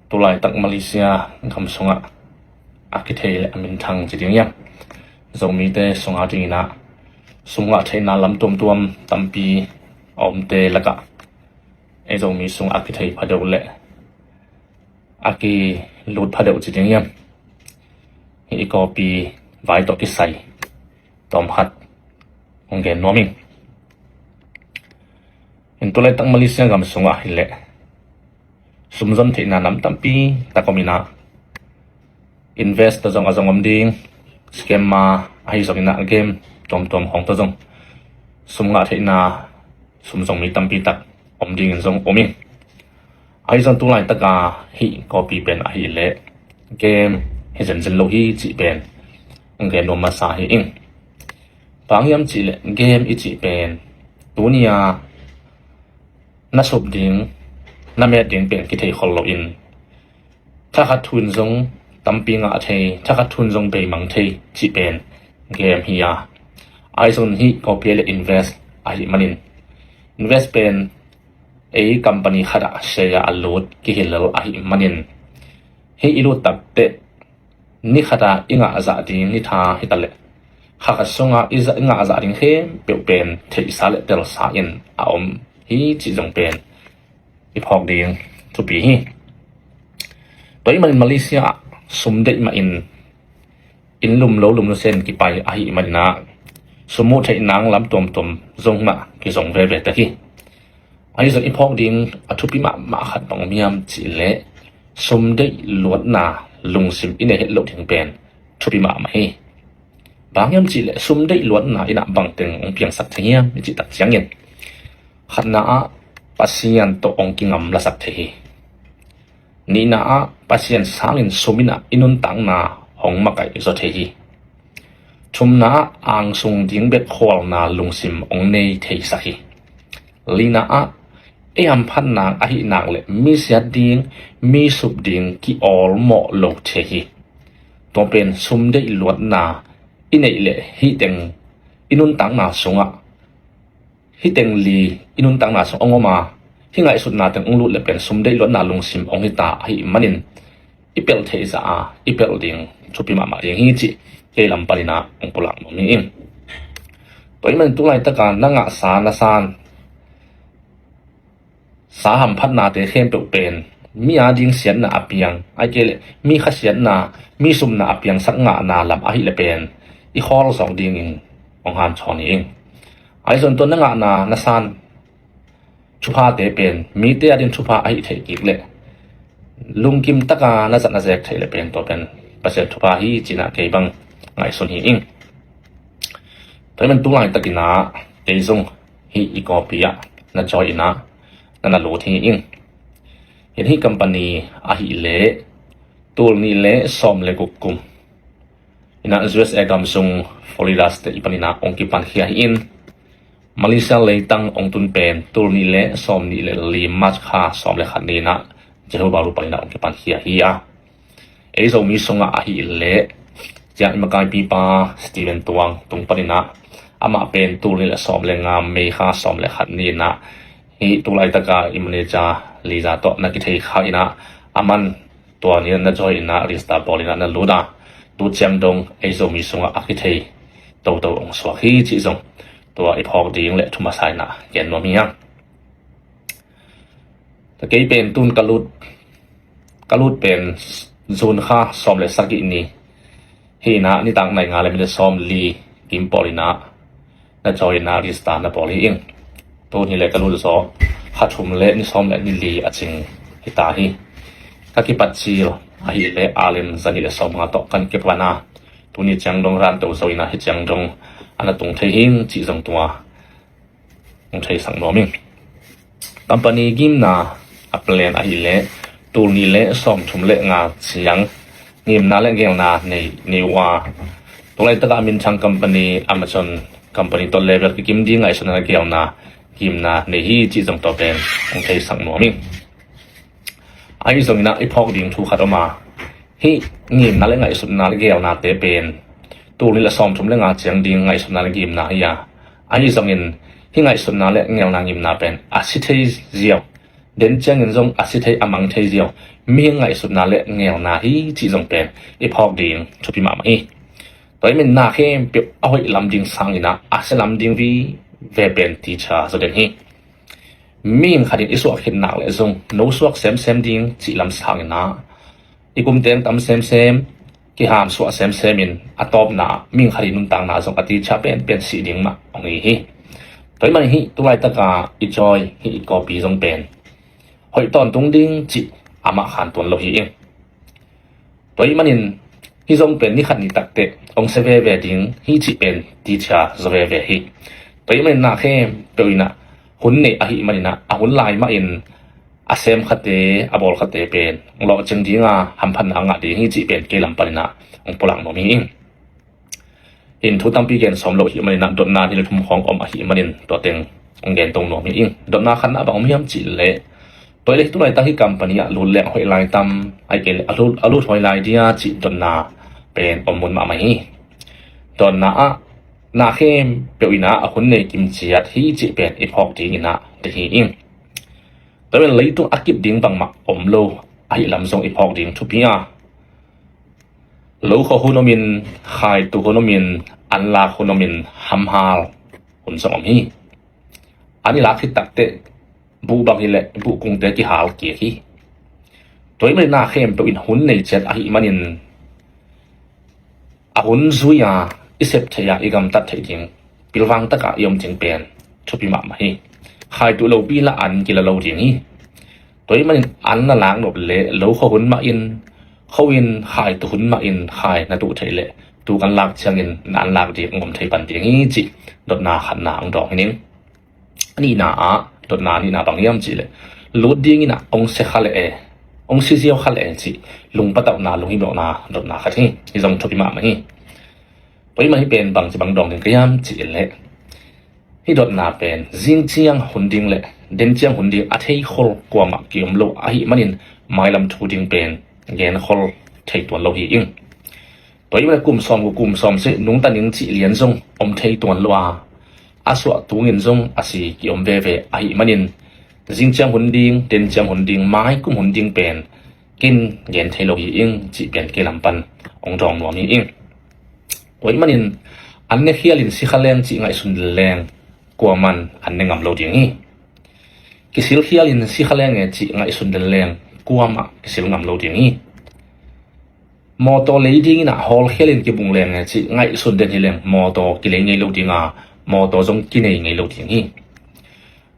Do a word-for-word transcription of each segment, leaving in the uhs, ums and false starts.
Tulaitak Malaysia gam sungah a kithei le a minthang ci ding hiam, Zomite sungah dingin ah sum ngah theihna lam tuamtuam tampi a omte lakah ei Zomi sungah a kithei phadeuh le a kilut phadeuh ci ding hiam, hih i copy vai tawh kisai tawmkhat hong gen nuam ing. Tulaitak Malaysia gam sungah hileh sum zon theihna nam tampi tak om in ah, invest tawh zong a zong om ding, scammer ahi zongin ah game tuamtuam khawng tawh zong sum ngah theihna, sum zong mi tampi tak om dingin zong om ing. Ahi zong tulaitaka hih copy pen ahileh game hi zenzen lo hi cih pen hong gen nuam masa hi ing. Bang hiam cihleh game i cih pen tuni-a na sup ding, na met ding pen kithei khol loin, thakhat thu-in zong tampi ngah thei, thakhat thu-in zong beimang thei cih pen game hi a, ahi zongin hih copy le invest ahih manin, invest pen ei company khatah share a lut kihilel ahih manin, hih i lut takteh ni khata i ngah zah ding ni tha hitaleh, kha khat sungah i ngah zah ding khempeuh pen theihsa le telsa in a om hi cih zong pen i phawk ding thupi hi. Tua ahih manin Malaysia ah sum deih mahin inn lum lo lum nusia in kipai ahih manin ah sum muh theih nang lam tuamtuam zong mah kizong veve tek hi. Ahi zong i phawk ding a thupi mahmah khat bang om hiam cihleh sum deih luatna lungsim i nei het loh ding pen thupi mahmah hi. Bang hiam cihleh sum deih luatna in ah bangteng hong piangsak thei hiam i cih tak ciangin, khatna ah Pasian tawh hong kingamlasak thei hi. Nihna ah Pasian sangin sum in ah i nuntakna hong makaih zaw thei hi. Thumna ah angsung ding bek khualna lungsim hong nei theisak hi. Lina ah ei hamphatna ahih nak le mi siat ding, mi sup ding ki-awlmawh lo thei hi. Tua pen sum deih luatna i neih le hih teng i nuntakna sungah, hih teng li i nuntakna sung hong om a, hih ngaihsutna teng hong lut le pen sum deih luatna lungsim hong hi ta ahih manin i pelh theih zah a i pelh ding thupi mahmah ding hi cih kei lam panin ah hong pulak nuam hi ing. Tua ahih manin tulaitaka na ngahsa na san sa hamphatnate khempeuh pen mi ading siatna a piang, ahih kei leh mi khasiatna, mi sumna a piangsak ngahna lam ahih le pen i khawl zawk dingin hong hanchawn hi ing. Ahi zong tua na ngahna na san thuphate pen mite ading thupha ahih theih kik leh lungkim taka na zat na zek theih le pen tua pen Pasian thupha hi ci-in ah kei bang ngaihsun hi ing. Tua ahih manin tulaitakin ah kei zong hih i copy ah na join in ah na na lut hi ing. Hih company ahih leh tul nih le sawm le guk kum in ah U S A gam sung Florida State i panin ah hong kipankhia hi in, Malaysia leitang hong tun pen tul nih le sawm nih le li March kha sawm le khat ni-in ah Johor Bahru panin ah hong kipankhia hi a, ei Zomi sungah ahih leh ciah i makaipipa Steven Tuang tung panin ah amah pen tul nih le sawm le nga May kha sawm le khat ni-in ah hih tulaitaka i manager Liza tawh na kithei kha in ah aman tua ni-in na join in ah register bawl in ah na lut a, tu ciang dong ei Zomi sungah a kithei toto hong suak hi cih zong tua i phawk ding le thu masa in ah gen nuam hi hang. Kei pen tun ka lut, ka lut pen June kha sawm le sagih ni hi in ah nitak nai nga le minit sawm li kim pawl in ah na join in ah register na bawl hi ing. Tuni le ka lut zawh kha thum le ni sawm le ni li a cing hi ta hi. Ka kipat cil ahih leh alem zanih le sawm nga tawh kan kipan a, tuni ciang dong ran to zo in ah hih ciang dong a na tung thei hi ing cih zong tua hong theisak nuam ing. Company ngimna a plan ahih leh tul nih le sawm thum le nga ciang ngimna le geelna nei, nei uh a, tulaitaka minthang company Amazon company tawh level kikim ding ngaihsutna le geelna ngimna nei hi cih zong tua pen hong theisak nuam ing. Ahi zongin ah i phawk ding thu khat om a, hih ngimna le ngaihsutna le geelnate pen tul nih le sawm thum le nga ciang ding ngaihsutna le ngimna hi a, ahi zongin hih ngaihsutna le geelna ngimna pen a si thei ziau, den ciangin zong a si thei a mang thei ziau, mihing ngaihsutna le ngelna hi cih zong pen i phawk ding thupi mahmah hi. Tua ahih manin na khempeuh a hoih lam ding sangin ah a sia lam ding vive pen teacher zaw den hi. Mihing khat in i suah khit nak leh zong no suak semsem ding cih lam sangin ah i kum teng tam semsem, kihamsuah semsem in a tawpna mihing khat i nuntakna zong a teacher penpen si ding mah hong hi hi. Tua ahih manin hih tu laitaka i cawi hih i copy zong pen hoih tawntung ding cih amah khan tuan lo hi ing. Tua ahih manin hih zong pen ni khat ni takteh hong sia veve ding hi cih pen teacher zaw veve hi. Tua ahih manin na khempeuh in ah hun nei ahih manin ah a hun lai mahin a sem khate, a bawl khate pen hong lawhcing ding a, hamphatna a ngah ding hi cih pen kei lam panin ah hong pulak nuam hi ing. In thu tampi gen sawm lo ahih manin ah dotna nih le thum khawng om ahih manin tua teng hong gen to nuam hi ing. Dotna khatna bang om hiam cih leh, tua ahih leh hih tu laitak hih company ah lut leng hoih lai tam, ahih kei leh a lut, a lut hoih lai dia cih dotna pen om mun mahmah hi. Dotna ah na khempeuh in ah a hun nei kim ciat hi cih pen i phawk dingin ah deih hi ing. Tua ahih manin leitung a kip ding bangmah om lo ahih lam zong i phawk ding thupi a, lo khua hun om in, khaitu hun om in, an lak hun om in, hamhal hun zong om hi. An i lak khit takteh buh bang hi leh buh kungte kihal kik hi. Tua ahih manin na khempeuh in hun nei ciat ahih manin a hun zui a i sep theih a i gamtat theih ding pilvang takah i om ding pen thupi mahmah hi. Khaitu lopi lah an kila lo ding hi. Tua ahih manin an na lak nop leh lo khua hun mah in, khua in khaitu hun mah in khai na tuh theih leh tu kan lak ciangin na an lak ding hong om thei pan ding hi cih dotna khatna hong dawng hi ning. A nihna ah dotna a nihna bang hiam cih leh, lut dingin ah hong sia kha leh e, hong sia ziau kha leh e cih lungpatauhna, lunghimawhna dotna khat hi. Hih zong thupi mahmah hi. Tua ahih manin hih pen bangci bang dawng ding ka hiam cih leh, hih dotna pen zing ciang hun ding le den ciang hun ding a theikhol kuamah kiom lo ahih manin mailam thu ding pen genkhol thei tuan lo hi ing. Tua ahih manin kum sawm, kum sawm sih nungta ning cih lian zong om thei tuan lo a, a suah tungin zong a si kiom veve ahih manin zing ciang hun ding, den ciang hun ding, mai kum hun ding pen kin gen thei lo hi ing cih pen kei lam pan hong dawng nuam hi ing. Tua ahih manin an ne khialin si kha leng cih ngaihsun leng kuaman an ne ngam lo ding hi. Kisil khialin si kha leng e cih ngaihsun den leng kuamah kisil ngam lo ding hi. Mawtaw lei dingin ah hawl khialin kibung leng e cih ngaihsun den hi leng mawtaw kilei ngei lo ding a, mawtaw zong kinei ngei lo ding hi.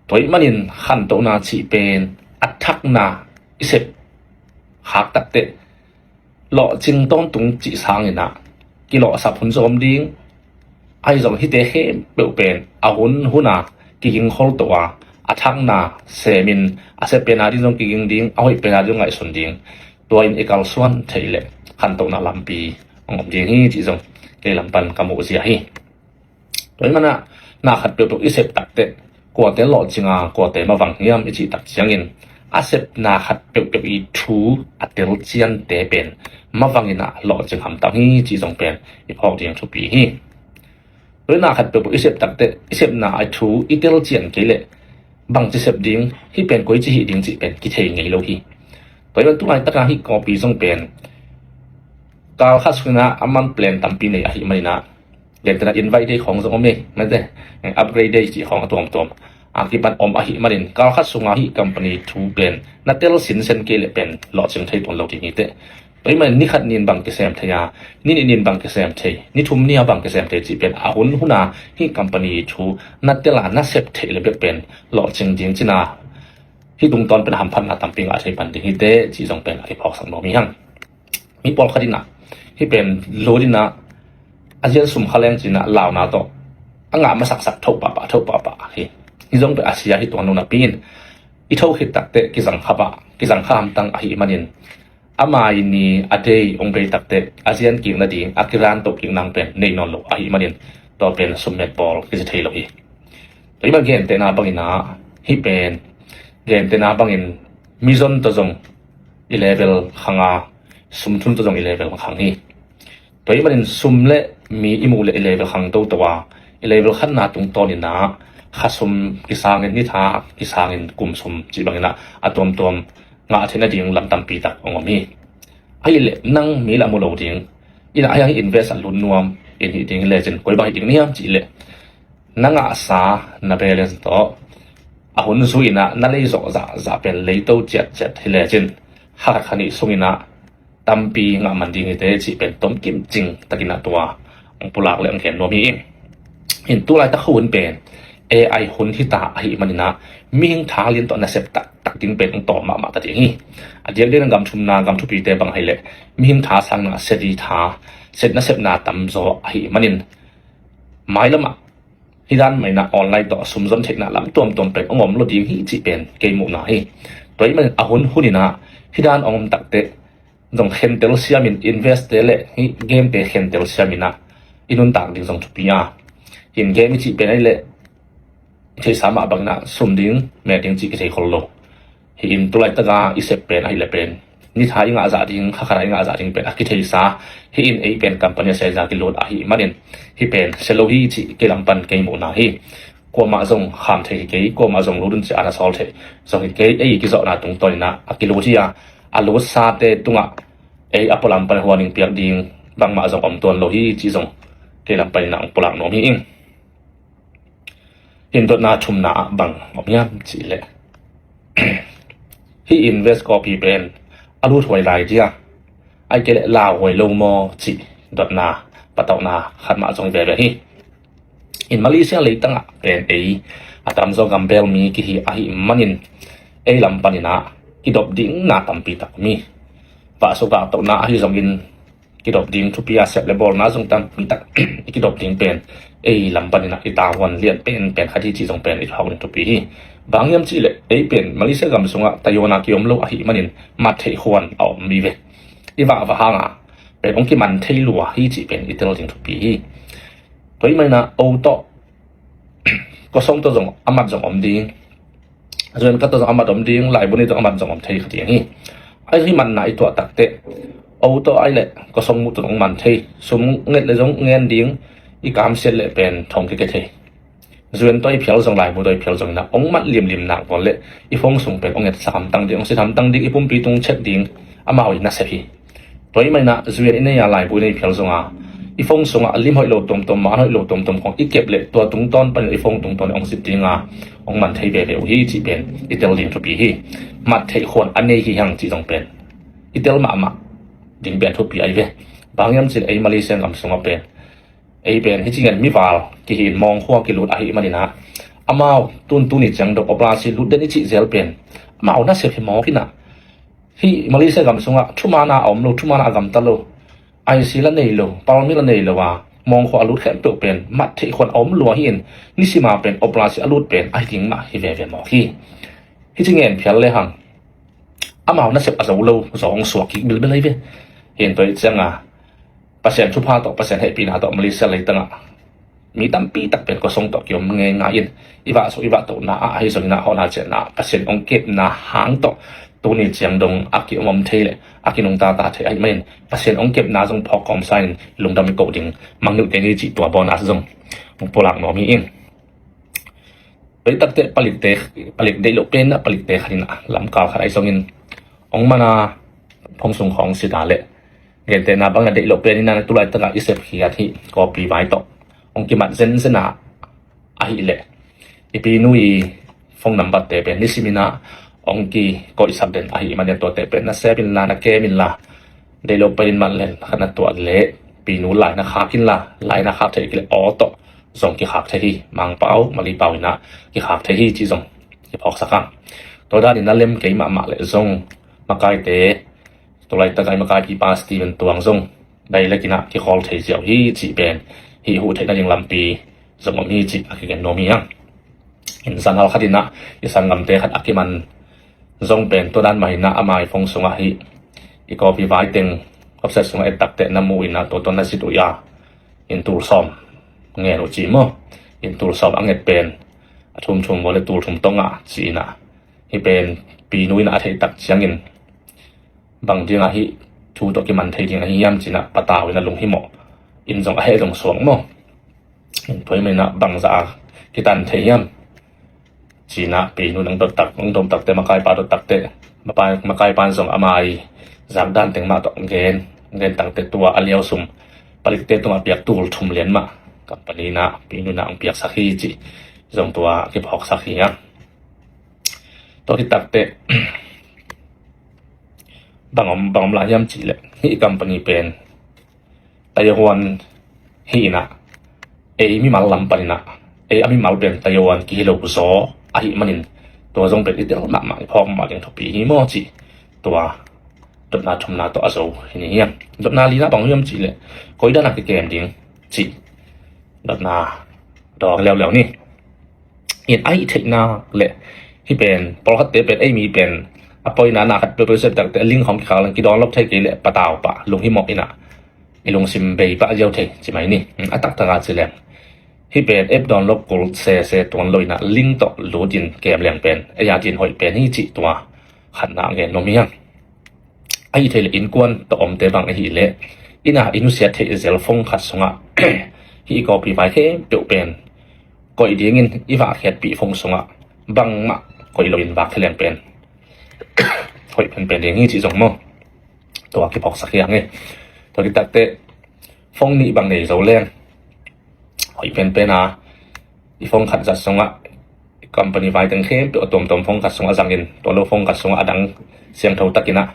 Tua ahih manin khantohna cih pen a thakna i sep khak takteh lawhcing tawntung cih sangin ah kilawhsap hun zong om ding. Ahi zong hihte khempeuh pen a hun hun a kiging khol to a, a thakna semin a sep pen a ding zong kiging ding, a hoih pen a ding zong ngaihsun ding. Tua in i kalsuan theih leh khantohna lampi hong om ding hi cih zong kei lam pan ka muh zia hi. Tua ahih manin ah na khat peuhpeuh i sep takteh kuate lawhcing a, kuate mavang hiam i cih tak ciangin a sepna khat peuhpeuh i thu a telciante pen mavangin ah lawhcing hamtang hi cih zong pen i phawk ding thupi hi. Tua ahih manin na khat peuhpeuh i sep takteh i sepna a thu i telcian kei leh bangci sep ding, hih pen koici hih ding cih pen kithei ngei lo hi. Tua ahih manin tu laitaka hih copy zong pen kal khat sungin ah a man plan tampi nei ahih manin ah, gentehna invite day khawng zong om e, mate, upgrade day cih khawng a tuamtuam a kipan om ahih manin kal khat sunga hih company thu pen na tel sinsen kei leh pen lawhcing thei tuan lo ding hi teh. Tua ahih manin ni khat ni-in bang kisem thei a, ni nih ni-in bang kisem thei, ni thum ni-a bang kisem thei cih pen a hun hun a hih company thu na tel a na sep theih leh bek pen lawhcing ding cih na, hih tungtawn pen hamphatna tampi ngah thei pan ding hi teh cih zong pen a kiphawksak nuam hi hang. Mi pawlkhat in ah hih pen lut in ah a zian sum kha leng ci-in ah launa tawh a ngah masaksak tho pahpah, tho pahpah hi. Hih zong pen a sia hi tuan lo napi in i tho khit takteh kizang kha pah, kizang kha hamtang ahih manin ama i ni a day hong bei takteh a zian kik nading, a kiran toh kik nang pen nei nawn lo ahih manin tua pen summet bawl kici thei lo hi. Tua ahih manin gentehna bangin ah hih pen gentehna bangin mizon tawh zong i level khang a, sumthun tawh zong i level khang hi. Tua ahih manin sum le mi i muh leh i level khang toto a, i level khatna tungtawnin ah kha sum kisangin, ni tha kisangin kum sum cih bangin ah a tuamtuam ngah theihna ding lam tampi tak hong om hi. Ahih leh nang mi lah mu lo ding, inn ah hiang hi invest a lut nuam in hih ding hi lecin koi bang hih ding na hiam cih leh, na ngahsa na balance tawh a hun zui in ah na lei zawh zahzah pen leito ciatciat hi lecin kha khat kha nih sung in ah tampi ngah man ding hi teh cih pen tomkim cing takin ah tua hong pulak leh hong gen nuam hi ing. In tulaitak hun pen A I hun hi ta ahih manin ah mihing tha lian tawh nasep taktak ding pen hong tawm mahmah ta ding hi. A diakdiak in gam thumna gam thupite bang ahih leh mihing tha sangin ah sedi tha, set nasepna tamzaw ahih manin mailam ah hih dan mah in ah online tawh sum zon theihna lam tuamtuam pen hong om lo ding hi cih pen kei muhna hi. Tua ahih manin a hun hun in ah hih dan hong om tak teh zong khentel siam in invest te leh hih game te khentel siam in ah i nuntak ding zong thupi a. In game i cih pen ahih leh i theihsa mah bangin ah sum ding, met ding cih kithei khol lo. Hih in tulaitak a i sep pen ahih leh pen nitha i ngah zah ding, kha khat a i ngah zah ding pen a kitheisa. Hih in ei pen company a sia zah kilut ahih manin hih pen sia lo hi cih kei lam pan kei muhna hi. Kuamah zong kham thei hi kei, kuamah zong lut un ci-a na sawl thei zong hi kei. Ei kizawhna tungtawn in ah a kilut hi a, a lutsate tungah ei a pualam pan huan in piak ding bangmah zong om tuan lo hi cih zong kei lam pan in ah hong pulak nuam hi ing. In dotna thumna ah bang om hiam cih leh, hih invest copy pen a lut huai lai dia, ahih kei leh lauhuai lo maw cih dotna patauhna khat mah zong hi veve hi. In Malaysia leitang ah pen ei a tamzaw gambel mi kihi ahih manin ei lam pan in ah kidop ding na tampi tak om hi. Vahsuk vahtohna ahi zongin kidop ding thupi a, sep leh bawlna zong tampi tak i kidop ding pen ei lam pan in ah i tavuan lian penpen khat hi cih zong pen i thuak ding thupi hi. Bang hiam cih leh ei pen Malaysia gam sungah tayawn a kiom lo ahih manin mat theih khuan a om hi ve. I vah vah hang a pen hong kiman thei lua hi cih pen i tel ding thupi hi. Tua ahih manin ah o tawh kosong tawh zong a mat zong om ding, zuan ka tawh zong a mat om ding, laibu nei tawh a mat zong om thei kha ding hi. Ahi zong hih matna i tuah tak teh o tawh ahih leh kosong muh tawh hong man thei, sum nget leh zong ngen ding, i kamsiat leh pen thong keke thei. Zuan tawh i phial zong, laibu tawh i phial zong in ah hong mat limlim nak bawl leh i phone sung pen hong etsak hamtang ding, hong sit hamtang ding, i pumpi tung check ding, amau i nasep hi. Tua ahih manin ah zuan i nei a, laibu i nei phial zong a, i phone sungah a lim hoih lo tuamtuam, man hoih lo tuamtuam khawng i kep leh tua tungtawn panin i phone tungtawn in hong sit ding a, hong man thei veve uh hi cih pen i tel ding thupi hi. Mat theih khuan a nei hi hang cih zong pen i tel mahmah ding pen thupi ahi ve. Bang hiam cih leh ei Malaysia gam sungah pen ei pen hih ci ngen mival kihi in mawngkhua kilut ahih manin ah amau tun tuni ciang dong operasi lut den i cih zel pen amau nasep hi mawk in ah, hih Malaysia gam sungah thuman a om lo, thuman a gamta lo, I C la nei lo, palmi la nei lo a mawngkhua a lut khempeuh pen mat theih khuan a om lua hi in, nisim a pen operasi a lut pen ahi ding mah hi veve mawk hi. Hih ci ngen phial lehang amau nasep a zo lo zaw hong suak kik bilbel ahi ve. Hi in tua ahih ciang a Pasian thupha tawh, Pasian hehpihna tawh Malaysia leitang ah mi tampi tak pen kosong tawh kiom ngeingai in, i vahsuk i vahtohna ah ahi zongin ah, hawhna ciatna ah Pasian hong kepna hang tawh tuni ciang dong a kiom om thei leh a kinungta ta thei ahih manin Pasian hong kepna zong phawk kawmsa in lungdam i koh ding mangngilh kei ni cih tua bonus zong hong pulak nuam hi ing. Tua ahih tak teh palikte, palik deih loh pen ah palikte khat in ah lamkal khat ahi zongin hong man a, phone sung khawng sit a leh gentehna bangin a deih loh pen in ah tulaitak ah i sepkhiat hih copy vai tawh hong kimat zenzen a, ahih leh i pinu i phone number te pen nisim in ah hong kikoihsak den ahih manin tuate pen na sep inla, na kem inla, deih loh pen in mat leh khat na tuah leh pinu lai na khak inla, lai na khak theih kei leh aw tawh zong kikhak thei hi. Mangpau, Malipau in ah kikhak thei hi cih zong kiphawksak hang. Tua danin na lem kei mahmah leh zong makaite, tulaitak a i makaipipa Steven Tuang zong direct in ah kikhawl thei ziau hi cih pen hih huh theihna ding lampi zong om hi cih a kigen nuam hi hang. In zanhal khat in ah i sanggamte khat a kiman zong pen tua dan mah in ah ama i phone sungah hih i copy vai teng WhatsApp sungah et tak teh na mu in ah tua tawh na zit uh a, in tul sawm ngen uh ci maw. In tul sawm a nget pen a thum thum bawl leh tul thum tong ah ci in ah, hih pen pinu in ah a theih tak ciangin bang ding ah hih thu tawh kiman thei ding ahi hiam ci in ah patau in ah lunghimawh in zong a heh zong suak maw. In tua ahih manin ah bangzah a kitan thei hiam ci in ah pinu in hong dot tak, hong dot tak teh, makaipa dot tak teh Mapai, makai pan zong ama i zak dan teng mah tawh gen, gen tangte tua a liau sum palikte tungah piak tul thum lian mah company in ah pinu in ah hong piaksak hi cih zong tua kiphawksak hi hang. Tua khit takteh bang om, bang om lai hiam cih leh hih company pen Taiwan hi in ah, ei mimal lam pan in ah, ei a mimal pen Taiwan kihi lo zaw ahih manin tua zong pen i tel mahmah, i phawk mahmah ding thupi hi maw cih tua dotna thumna tawh a zo hi ni hiam. Dotna lina bang hiam cih leh koi dan a kikem ding cih dotna dawng leuleu ni. In a hih theihna leh hih pen pawlkhatte pen ei mi pen a poina na khat peuhpeuh sep takteh link khawng kikhak leng kidownload thei kei leh patau pah lunghimawh in ah i lungsim bei pah ziau thei ci mai ni. A taktak a ci leng hih pen app download kul sese tuan lo in ah link tawh lut in kem leng pen ei a din hoih pen hi cih tua khatna gen nuam hi hang. Ahih theih leh innkuan tawh omte bang ahih leh inn ah i nusiat theih zel phone khat sungah hih i copy vai khempeuh pen koih dingin i vahkhiatpih phone sungah bangmah koih loin vak thei leng pen hoih penpen ding hi cih zong maw. Tua kiphawksak hi hang e. Tua khit takteh phone nih bang nei zo leng hoih penpen a, i phone khat zat sungah company vai teng khempeuh a tuamtuam phone khat sungah zangin, tua lo phone khat sungah a dang siangtho takin ah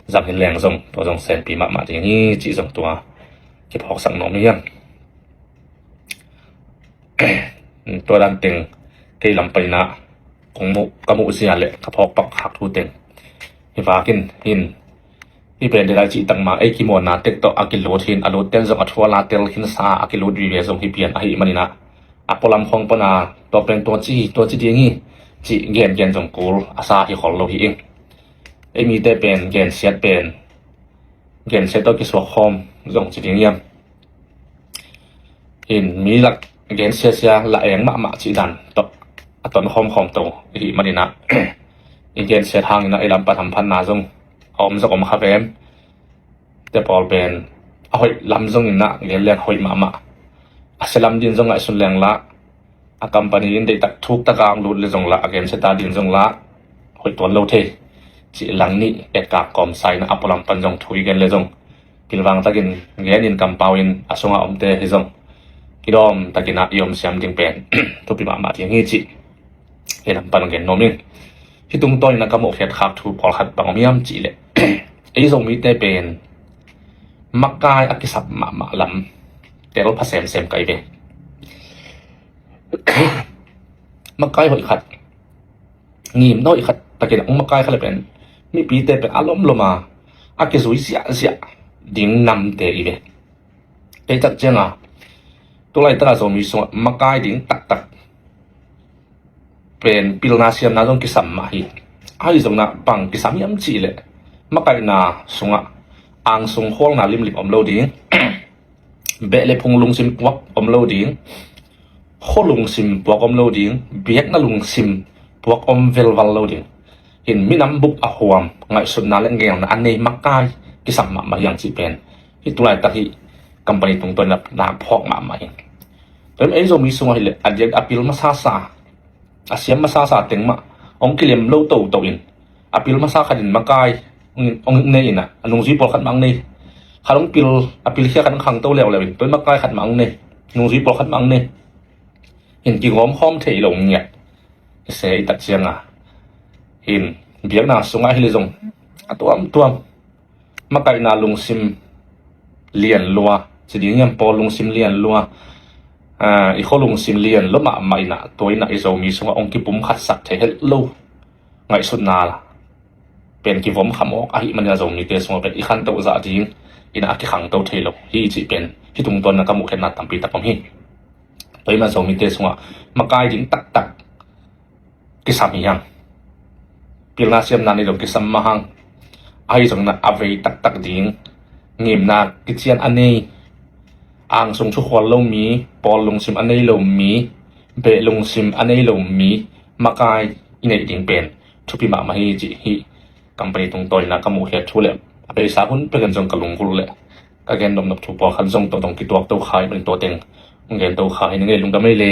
zangin leng zong tua zong senpi mahmah ding hi cih zong tua kiphawksak nuam hi hang. Tua dan teng kei lam pan in ah kong muh, ka muh zia leh ka phawk pak khak thu teng hi vakin hin, hih pen didai cih tak ma ei kimuanna tek tawh a kilut hin, a lut ten zong a thual a tel khinsa a kilut vive zong hi pian ahih manin ah a pualam khawng pan a tua pen tua ci hi, tua ci ding hi cih gengen zong kul a sa hi khol lo hi ing. Ei mite pen gensiat pen gensiat tawh kisuak khawm zong ci ding hiam. Hin mi lak gensiasia la eng mahmah cih dan tawh a ton khawmkhawm to i hih manin ah i gensiat hangin ah i lam pan hamphatna zong a om zong om kha vem. Te pawl pen a hoih lam zongin ah gen leng hoih mahmah, a sia lam din zong ngaihsun leng lah, a company in deihtak thuktak a ang lut le zong lah, a gensiata din zong lah hoih tuan lo thei cih lang nih etkak kawmsa in ah a pualam pan zong thu i gen le zong pilvang takin genin kampau in a sungah omte hi zong kidawm takin ah i om siam ding pen thupi mahmah ding hi cih i lam pan gen nuam ing. Hih tungtawn in ah ka muhkhiat khak thu pawlkhat bang om hiam cih leh ei Zomite pen makai a kisap mahmah lam tel pha semsem ka hi ve. Makai hoih khat, ngimna hoih khat takin ah hong makai kha le pen mipite pen a lomlom a a kizui ziahziah ding namte i ve. Kei tak ciang a tulaitak a Zomi sungah makai ding taktak pen pilna siamna zong kisam mah hi. Ahi zongin ah bang kisam hiam cih leh makaihna sungah angsung khualna limlim om lo ding, beh le phung lungsim puak om lo ding, khua lungsim puak om lo ding, biakna lungsim puak om velval lo ding. Hin minam bup a huam, ngaihsutna le ngelna a nei makai kisam mahmah hi hang cih pen hih tulaitak hih company tungtawn in ah phawk mahmah hi. Tua hi ei Zomi sungah hi leh a diak a pil masasa, a siam masasa teng mah hong kilem lo toto in a pil masa khat in makai hong nei in ah a nungzui pawlkhat mah hong nei. Khat hong pil, a pilkhia khat hong khangto leuleu in tua in makai khat mah hong nei, nungzui pawlkhat mah hong nei. Hin kigawm khawm thei lo ngiat i se i tat ciang a, hin biakna sungah hi le zong a tuamtuam makaihna lungsim lian lua, ci ding hiam, pawl lungsim lian lua, i khua lungsim lian lua mahmah in ah tua in ah i Zomi sungah hong kipumkhatsak thei het lo ngaihsutna la pen kivom khamawk ahih manin a Zomite sungah pen i khanto zah ding in ah a kikhangto thei lo hi cih pen hih tungtawn in ah ka muhkhiatna tampi tak om hi. Tua ahih manin a Zomite sungah makai ding taktak kisam hi hang. Pilna siamna nei lo kisam mah hang. Ahi zongin ah a vei taktak ding, ngimna kician a nei, angsung thukhual lo mi, pawl lungsim a nei lo mi, beh lungsim a nei lo mi makai i neih ding pen thupi mahmah hi cih hih company tungtawn in ah ka muhkhiat thu le a beisa hun pek in zong ka lunggulh le ka gen nopnop thu pawlkhat zong tawh dong kituak to kha hi manin tua teng hong gen to kha hi ning ei. Lungdam ei le.